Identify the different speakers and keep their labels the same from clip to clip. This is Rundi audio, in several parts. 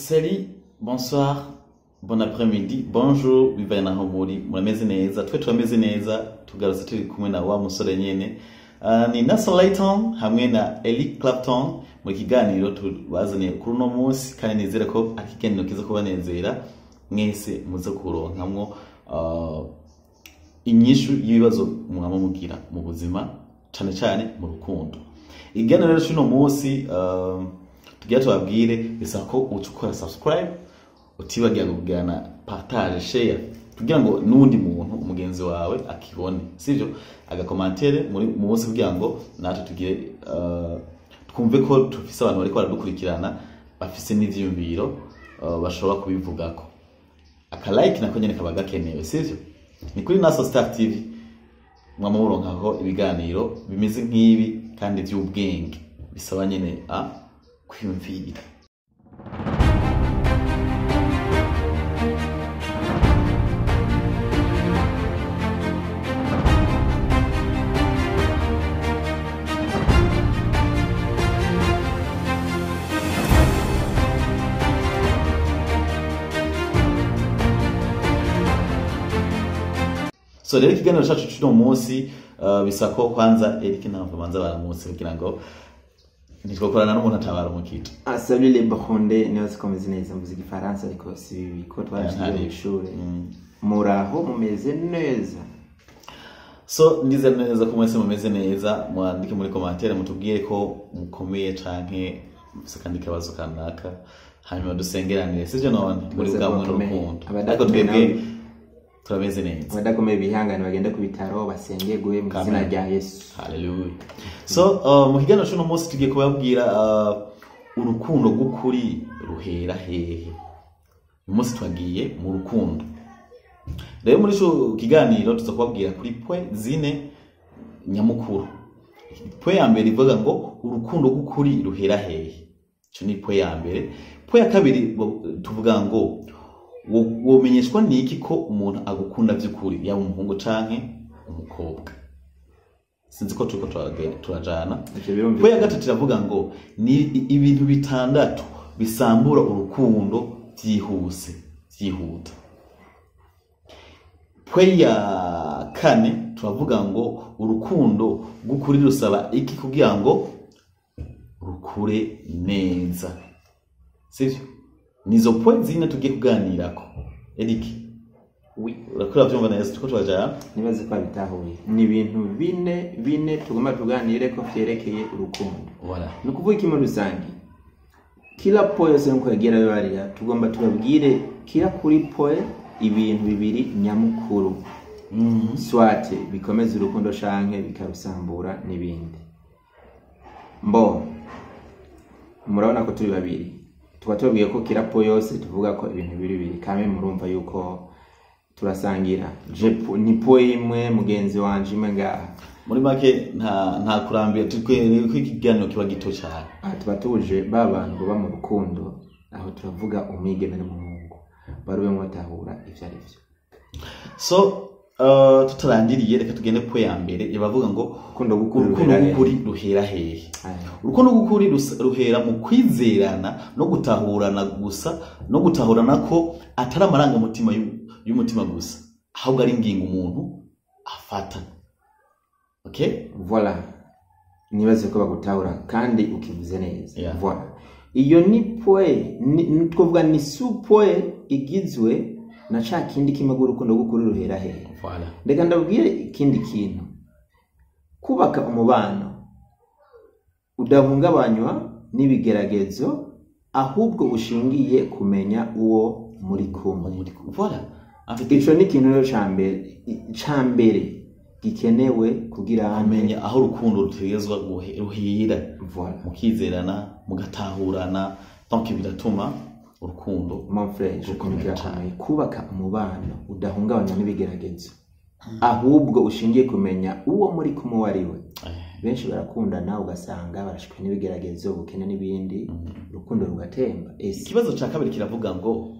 Speaker 1: Salut, bonsoir, bon après-midi, bonjour, bivanye naho muri, murameze neza, twe turameze neza, tugarutse turi kumwe na wa musore nyene. Ni Nasa Layton hamwe na Eric Clapton mu kiganiro tubazaniye kuri uno munsi, kandi nizere ko akiganiro kiza kubanezera mwese muze kuronkamwo inyishu y'ibibazo mwama mugira mu buzima, cane cane mu rukundo. Ikiganiro rero c'uno munsi tugira tubabwire, bisaba ko uca ukora subscribe, utibagira kugirana partage, share, kugira ngo n'uwundi muntu umugenzi wawe akibone, sivyo? Agakomantere muri munsi kugira ngo natwe tugire twumve ko tufise abantu bariko baradukurikirana bafise n'ivyiyumviro bashobora kubivugako. Aka like nako nyene kaba gakenewe, sivyo? Ni kuri Nasa Star TV mwama muronkaho ibiganiro bimeze nk'ibi kandi vy'ubwenge, bisaba nyene a kwiyumvira. So rero ikiganiro cacu c'uno munsi bisaba ko kwanza Eric ntabwo banza baramutse kugira ngo ntitwokorana n'umuntu atabara umukito.
Speaker 2: Ah, salut les Burundais, nibaze ko mumeze neza, mvuze igifaransa ariko si bibi ko twarashize
Speaker 1: Ntari.
Speaker 2: mw'ishure. Muraho mumeze neza.
Speaker 1: So ndizera neza ko mwese mumeze neza, mwandike muri commentaire mutubwire ko mukomeye canke mufise akandi kabazo kanaka, hanyuma dusengeranire, sivyo none muri
Speaker 2: Twese
Speaker 1: bwa bumwe
Speaker 2: bakomeye.
Speaker 1: n'urukundo.
Speaker 2: Abadakomeye
Speaker 1: Ariko twebwe
Speaker 2: nabo-
Speaker 1: turameze neza.
Speaker 2: Abadakomeye bihangane bagende ku bitaro basengerwe mu izina
Speaker 1: Amen.
Speaker 2: rya Yesu.
Speaker 1: Hallelujah. So mu kiganiro c'uno munsi tugiye kubabwira urukundo rw'ukuri ruhera hehe. Uyu munsi twagiye mu rukundo. Rero muri ico kiganiro tuza kubabwira kuri point zine nyamukuru. Point ya mbere ivuga ngo urukundo rw'ukuri ruhera hehe. Ico ni point ya mbere. Point ya kabiri tuvuga ngo womenyeshwa niki ko umuntu agukunda vy'ukuri, yaba umuhungu canke umukobwa. Sinzi ko turiko turajana.
Speaker 2: Ivyo birumvikana.
Speaker 1: Point ya gatatu iravuga ngo ni ibintu bitandatu bisambura urukundo vyihuse, vyihuta. Point ya kane turavuga ngo urukundo rw'ukuri rusaba iki kugira ngo rukure neza, sivyo? Nizo point zine tugiye kuganirako. Eric,
Speaker 2: Oui.
Speaker 1: urakora vyumva neza, turiko turajana?
Speaker 2: Nibaze ko babitahuye. Ni ibintu bine bine tugomba tuganire ko vyerekeye urukundo.
Speaker 1: Voilà.
Speaker 2: Ni ukuvuga iki muri rusange? Kila point yose nkuko yagira bibarira, tugomba tubabwire kila kuri point ibintu bibiri nyamukuru. Swate bikomeza urukundo canke bikarusambura n'ibindi. Mbo murabona ko turi babiri, tuba tubabwiye ko kila point yose tuvuga ko ibintu bibiri bibiri, kame murumva yuko turasangira. Je ni point imwe mugenzi wanje imwe ngaha.
Speaker 1: Muri make nta kurambira, twe ko ikiganiro kiba gito cyane.
Speaker 2: Aha tuba tuje ba bantu baba mu rukundo, aho turavuga umwigeme n'umuhungu barube batahura ivyo ari vyo.
Speaker 1: So tutarangiriye reka tugende ku ya mbere ibavuga ngo
Speaker 2: Urukundo rw'ukuri
Speaker 1: urukundo
Speaker 2: ruhera hehe?
Speaker 1: rw'ukuri ruhera hehe.
Speaker 2: Aya.
Speaker 1: Urukundo rw'ukuri ruhera mu kwizerana no gutahurana gusa, no gutahurana ko atari amarangamutima y'umutima gusa, ahubwo ari ingingo umuntu afata. Okay?
Speaker 2: Voilà. Nibaze ko bagutahura kandi ukivuze neza.
Speaker 1: Yeah.
Speaker 2: Voilà. Iyo ni point, twovuga ni sous point igizwe na ca kindi kimwe urukundo rw'ukuri ruhera hehe.
Speaker 1: Voilà.
Speaker 2: Reka ndabwire ikindi kintu. Kubaka umubano udahungabanywa n'ibigeragezo, ahubwo ushingiye kumenya uwo muri kumwe.
Speaker 1: Voilà. En fait,
Speaker 2: Ico ni ikintu rero ca mbere gikenewe kugira
Speaker 1: kumenya aho urukundo rutegerezwa ruhera.
Speaker 2: Voilà.
Speaker 1: Mukizerana, mugatahurana, donc biratuma urukundo
Speaker 2: Mon frère, ico kintu
Speaker 1: rukomera
Speaker 2: kirakomeye.
Speaker 1: cane.
Speaker 2: Kubaka umubano udahungabanywa n'ibigeragezo, ahubwo ushingiye kumenya uwo muri kumwe uwo ari we. Benshi barakundana ugasanga barashikwa n'ibigeragezo, ubukene n'ibindi, urukundo rugatemba. Ese
Speaker 1: Ikibazo ca kabiri kiravuga ngo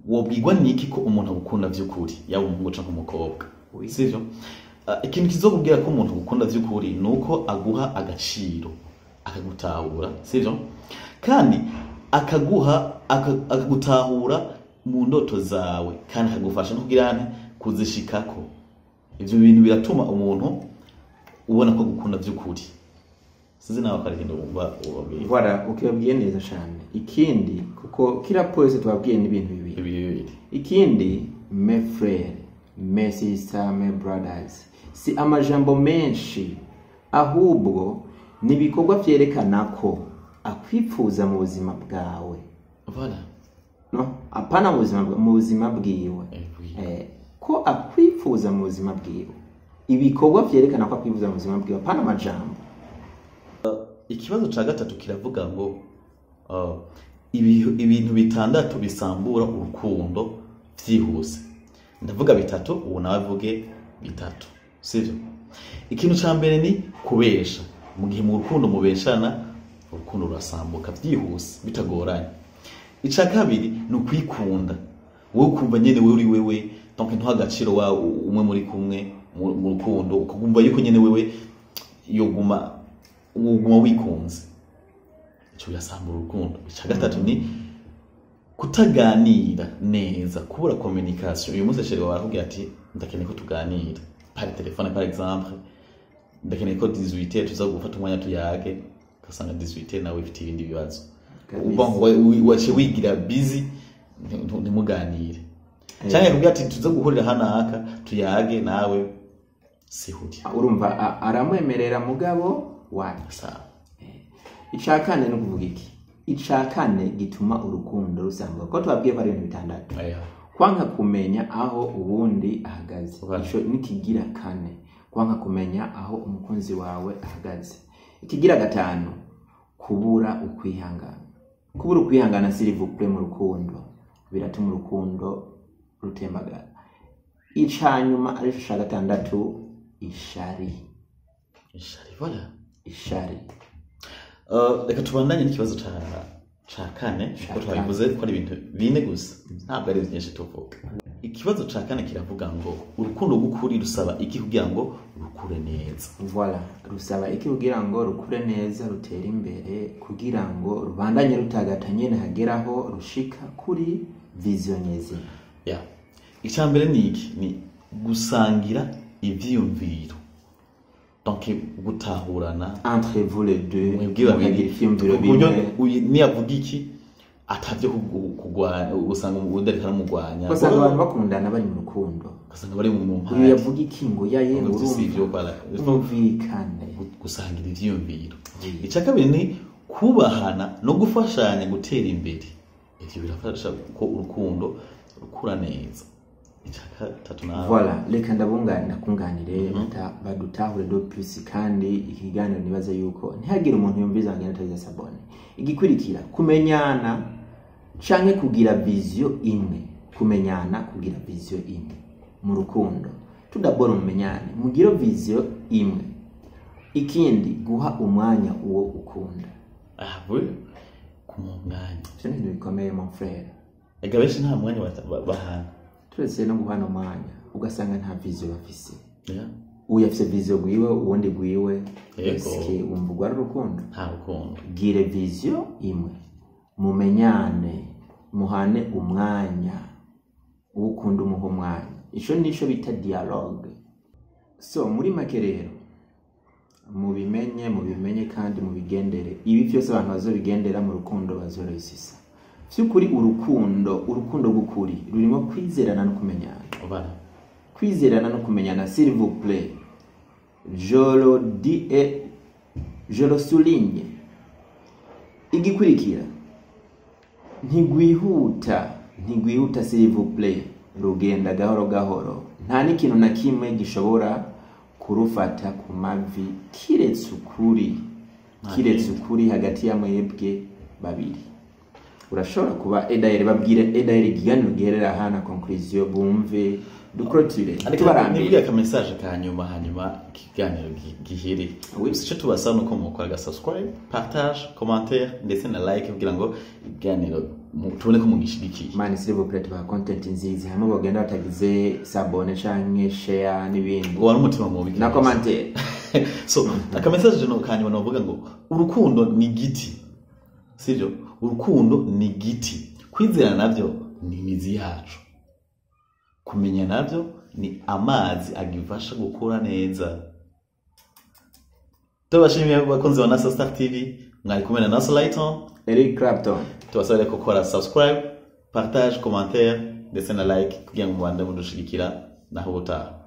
Speaker 1: wobwirwa niki ko umuntu agukunda vy'ukuri, yaba umuhungu canke umukobwa, sivyo? Ikintu kizokubwira ko umuntu agukunda vy'ukuri ni uko aguha agaciro, akagutahura, sivyo? Kandi akaguha Akagutahura mu ndoto zawe kandi akagufasha no kugira nte kuzishikako. Ivyo bintu biratuma umuntu ubona ko gukunda by'ukuri. Sinzi nawe ko ari ikintu wumva ubabwira.
Speaker 2: Voilà, ukibabwiye neza cyane. Ikindi, kuko kila point tubabwiye n'ibintu bibiri.
Speaker 1: Bibiri bibiri.
Speaker 2: Ikindi, mes frères, mes sisters, mes brothers, si amajambo menshi, ahubwo ni ibikorwa vyerekana ko akwipfuza mu buzima bwawe.
Speaker 1: Voilà.
Speaker 2: No, apana mu buzima mu buzima bwiwe.
Speaker 1: Bwiwe.
Speaker 2: Ko akwipfuza mu buzima bwiwe, ibikorwa vyerekana ko akwifuza mu buzima bwiwe, apana amajambo.
Speaker 1: Ikibazo ca gatatu kiravuga ngo ibintu bitandatu bisambura urukundo vyihuse. Ndavuga bitatu, ubu nawe avuge bitatu, sivyo? Ikintu ca mbere ni kubesha. Mu gihe mu rukundo mubeshana, urukundo rurasambuka vyihuse bitagoranye. Ica kabiri ni ukwikunda, wowe ukumva nyene wewe uri wewe, donc ntuha agaciro wa umwe muri kumwe mu rukundo, ukumva yuko nyene wewe yoguma uguma wikunze, ico birasambura urukundo. Ica gatatu ni kutaganira neza, kubura communication. Uyu munsi chéri wawe arakubwira ati ndakeneye ko tuganira par téléphone, par exemple, ndakeneye ko 18 tuza gufata umwanya tuyage, ugasanga 18 nawe ifite ibindi bibazo.
Speaker 2: Kabisa.
Speaker 1: Bon, waciye wigira busy, ntimuganire, canke kubwira ati tuze guhurira hano haka tuyage, nawe sihuri.
Speaker 2: Urumva aramwemerera mugabo wapi.
Speaker 1: Sawa.
Speaker 2: Ica kane ni ukuvuga iki? Ica kane gituma urukundo rusambuka, kuko tubabwiye ko ari ibintu bitandatu: kwanka kumenya aho uwundi ahagaze.
Speaker 1: Voilà.
Speaker 2: Ico nikigira kane, kwanka kumenya aho umukunzi wawe ahagaze. Ikigira gatanu, kubura ukwihangana. Kubura ukwihangana, s'il vous plaît, mu rukundo biratuma urukundo rutembagara. Ica nyuma, arico ca gatandatu, ishari.
Speaker 1: Ishari, voilà.
Speaker 2: Ishari.
Speaker 1: Reka tubandanye n'ikibazo ca kane, kuko twabivuze ko ari ibintu bine gusa, ntabwo ari byinshi tuvuga. Ikibazo ca kane kiravuga ngo urukundo rw'ukuri rusaba iki kugira ngo rukure neza?
Speaker 2: Voilà, rusaba iki kugira ngo rukure neza, rutere imbere, kugira ngo rubandanye rutagata nyene hageraho rushika kuri vision nyezina?
Speaker 1: Yeah. Icya mbere ni iki? Ni gusangira ivyiyumviro, donc gutahurana
Speaker 2: entre vous les deux,
Speaker 1: mwebwe babiri,
Speaker 2: mukagira ivyiyumviro
Speaker 1: ku buryo
Speaker 2: bimwe.
Speaker 1: Niyavuga iki atavyo kugwanya, usanga uwundi ariko aramugwanya.
Speaker 2: Ugasanga abantu bakundana bari mu rukundo,
Speaker 1: ugasanga bari mu
Speaker 2: uyu
Speaker 1: mpari,
Speaker 2: yavuga iki ngo yaye ngo
Speaker 1: ngo si ivyo,
Speaker 2: urumva
Speaker 1: voilà.
Speaker 2: Umvikane.
Speaker 1: Gusangira ivyiyumviro. Icya kabiri ni kubahana no gufashanya gutera imbere. Ivyo birafasha ko urukundo rukura neza. Icya gatatu nawe.
Speaker 2: Voilà, reka ndakunganire, badutahure de plus. Kandi ikiganiro nibaza yuko ntihagire umuntu yumviza ngenda atagize s'abonner. Igikurikira, kumenyana canke kugira vision imwe. Kumenyana, kugira vision imwe mu rukundo. Tout d'abord mumenyane, mugire vision imwe. Ikindi, guha umwanya uwo ukunda.
Speaker 1: Ah oui, kumuha umwanya.
Speaker 2: Ivyo ni ibintu bikomeye, mon frère.
Speaker 1: Ega benshi nta mwanya bahana.
Speaker 2: Turetse no guhana umwanya, ugasanga nta vision bafise. Uyu afise vision gwiwe, uwundi gwiwe. Eske wumva urwo ari urukundo?
Speaker 1: Nta rukundo.
Speaker 2: Gire vision imwe, mumenyane, muhane umwanya, uwo ukunda umuha umwanya. Ico nico bita dialogue. So muri make rero, mubimenye, mubimenye kandi mubigendere. Ibi byose abantu bazobigendera mu rukundo bazorohisisa vy'ukuri. Urukundo, urukundo rw'ukuri rurimo kwizerana no kumenyana.
Speaker 1: Voilà.
Speaker 2: Kwizerana no kumenyana, s'il vous plaît, je le dis et je le souligne. Igikurikira, ntigwihuta, ntigwihuta, s'il vous plaît, rugenda gahoro gahoro. Nta n'ikintu na kimwe gishobora kurufata ku mavi kiretse ukuri, kiretse ukuri hagati ya mwebwe babiri. Urashobora kuba edayeri, babwire edayeri ikiganiro giherera hana, conclusion bumve, duclôture.
Speaker 1: Ariko
Speaker 2: tubarambire.
Speaker 1: nibwiye aka message ka nyuma, hanyuma ikiganiro gihere.
Speaker 2: Oui.
Speaker 1: Gusa icyo tubasaba ni uko mukora aga subscribe, partage, commentaire ndetse na like, kugira ngo ikiganiro tubone ko mugishigikiye.
Speaker 2: Mani, s'il vous plaît, tubaha content nziza, hamwe bagenda batagize s'abonner canke share n'ibindi.
Speaker 1: Ngo wari umutima mubi.
Speaker 2: Na commentaire.
Speaker 1: So aka message no ka nyuma novuga ngo urukundo ni igiti, sivyo? Urukundo ni igiti. Kwizera navyo ni imizi yacu, kumenya navyo ni amazi agifasha gukura neza. Tubashimiye bakunzi ba Nasa Star TV, mwari kumwe na Nasa Lighton,
Speaker 2: Eric Clapton.
Speaker 1: Tubasabire gukora subscribe, partage, commentaire ndetse na like kugira ngo mubande mudushigikira. Naho ubutaha.